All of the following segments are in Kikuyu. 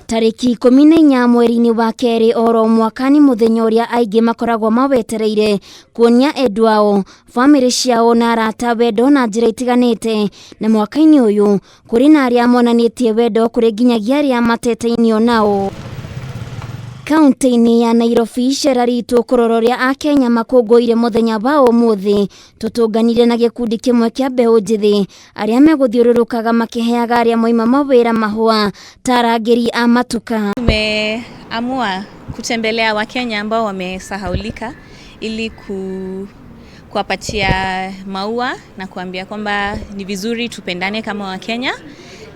Tarĩki 14 mweri-inĩ wa kerĩ oro mwaka nĩ mũthenya ũrĩa aingĩ makoragwo mawetereire kuonia endwa ao, bamĩrĩ ciao na arata wendo na njĩra itiganĩte. Na mwaka-inĩ ũyũ kũrĩ na arĩa monanĩtie wendo kũrĩ nginyagia arĩa matetainie nao. Kaunti-inĩ ya Nairobi icera ritũ kũrora ũrĩa Akenya makũngũĩire mũthenya wa ũmũthĩ. Tũtũnganire na gĩkundi kĩmwe kĩa mbeũ njĩthĩ arĩa megũthiũrũrũkaga makĩheaga arĩa moima mawĩra mahũa ta arangĩri a matuka. Tumeamua kutembelea Wakenya ambao wamesahaulika ili kuwapatia maua na kuambia kwamba ni vizuri tupendane kama Wakenya,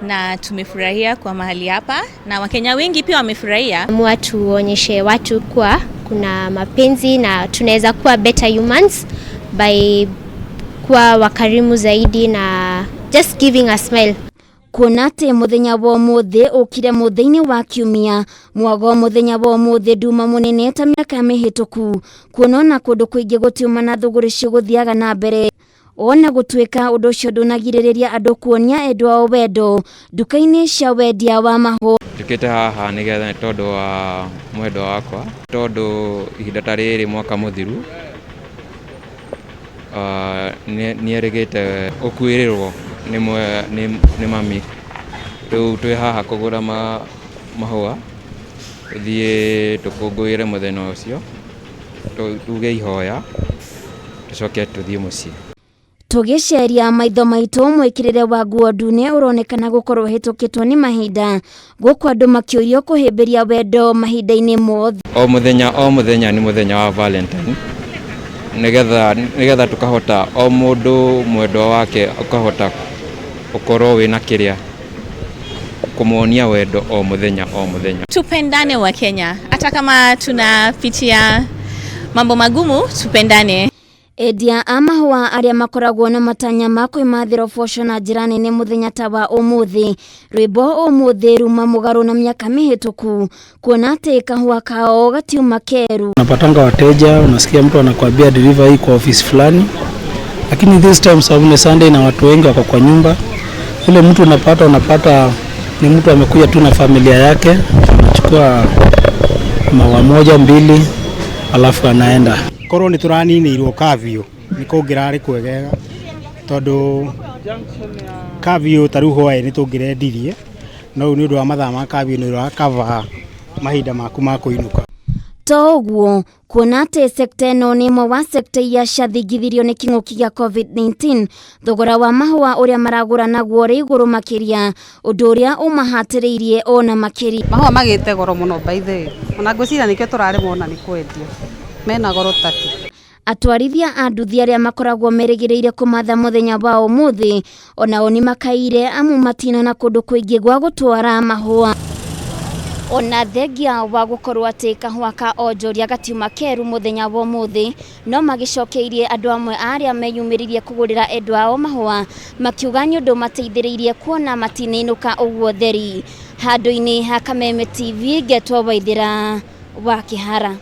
na tumefurahia kwa mahali hapa na Wakenya wengi pia wamefurahia. Amua tuonyeshe watu kuwa kuna mapenzi na tunaweza kuwa better humans by kuwa wakarimu zaidi na just giving a smile. Kuona atĩ mũthenya wa ũmũthĩ ũkire mũthĩ-inĩ wa kiumia, mwago mũthenya wa ũmũthĩ nduma mũnene ta mĩaka mĩhĩtũku, kuona ona kũndũ kũingĩ gũtiuma na thũgũrĩ cigũthiaga na mbere. Ona gũtuĩka ũndũ ũcio ndũnagirĩrĩria andũ kuonia endwa ao wendo nduka-inĩ cia wendia wa mahũa. Njũkĩte haha nĩgetha tondũ wa mwendwa wakwa, tondũ ihinda ta rĩrĩ mwaka mũthiru nĩ erĩgĩte gũkuĩrĩrwo nĩ mami. Rĩu twĩ haha kũgũra mahũa tũthiĩ tũkũngũĩre mũthenya ũcio, tuge ihoya tũcoke tũthiĩ mũciĩ. Tũgĩceria maitho maitũ mwĩkĩrĩre wa nguo ndune ũronekana gũkorwo ũhĩtũkĩtwo nĩ mahinda, gũkũ andũ makĩũrio kũhĩmbĩria wendo mahinda-inĩ mothe. O mũthenya o mũthenya nĩ mũthenya wa Valentine, nĩgetha tũkahota o mũndũ mwendwa wake ũkahota ũkorwo wĩna kĩrĩa kũmuonia wendo o mũthenya o mũthenya. Tupendane Wakenya, hata kama tunapitia mambo magumu, tupendane. Endia a mahũa arĩa makoragwo na matanya ma kwĩmathĩra ũboco na njĩra nene mũthenya ta wa ũmũthĩ, rwĩmbo ũmũthĩ ruma mũgarũ na mĩaka mĩhĩtũku, kuona atĩ kahũa kao gatiuma keru. Unapatanga wateja, unasikia mtu anakuambia deliver hii kwa office fulani, lakini this time sababu ni Sunday na watu wengi wako kwa nyumba, yule mtu unapata ni mtu amekuja tu na familia yake, anachukua maua moja mbili alafu anaenda. Korwo nĩ tũraninĩirwo curfew nĩ kũngĩrarĩ kwegega, tondũ curfew ta rĩu hwaĩ nĩ tũngĩrendirie, no rĩu nĩ ũndũ wa mathaa ma curfew nĩ ũrakaba mahinda maku ma kũinũka. To ũguo kuona atĩ sekta ĩno nĩ ĩmwe wa sekta iria ciathingithirio nĩ kĩng'ũki gĩa COVID-19, thogora wa mahũa ũrĩa maragũra naguo ũrĩ igũrũ makĩria, ũndũ ũrĩa ũmahatĩrĩirie ona makĩria. Mahũa magĩte goro mũno by the way, ona ngwĩciria nĩkĩo tũraremwo ona nĩ kwendia, mena goro taki. Atwarithia a nduthi arĩa makoragwo merĩgĩrĩire kũmatha mũthenya wa ũmũthĩ onao nĩ makaire amu matinona kũndũ kũingĩ gwa gũtwara mahũa. Ona thengia wa gũkorwo atĩ kahũa ka onjoria gatiuma keru mũthenya wa ũmũthĩ, no magĩcokeirie andũ amwe arĩa meyumĩririe kũgũrĩra endwa ao mahũa, makiuga nĩ ũndũ mateithĩrĩirie kuona matinĩinũka ũguo theri. Handũ-inĩ ha Kameme TV, ngetwo Waithĩra wa Kĩhara.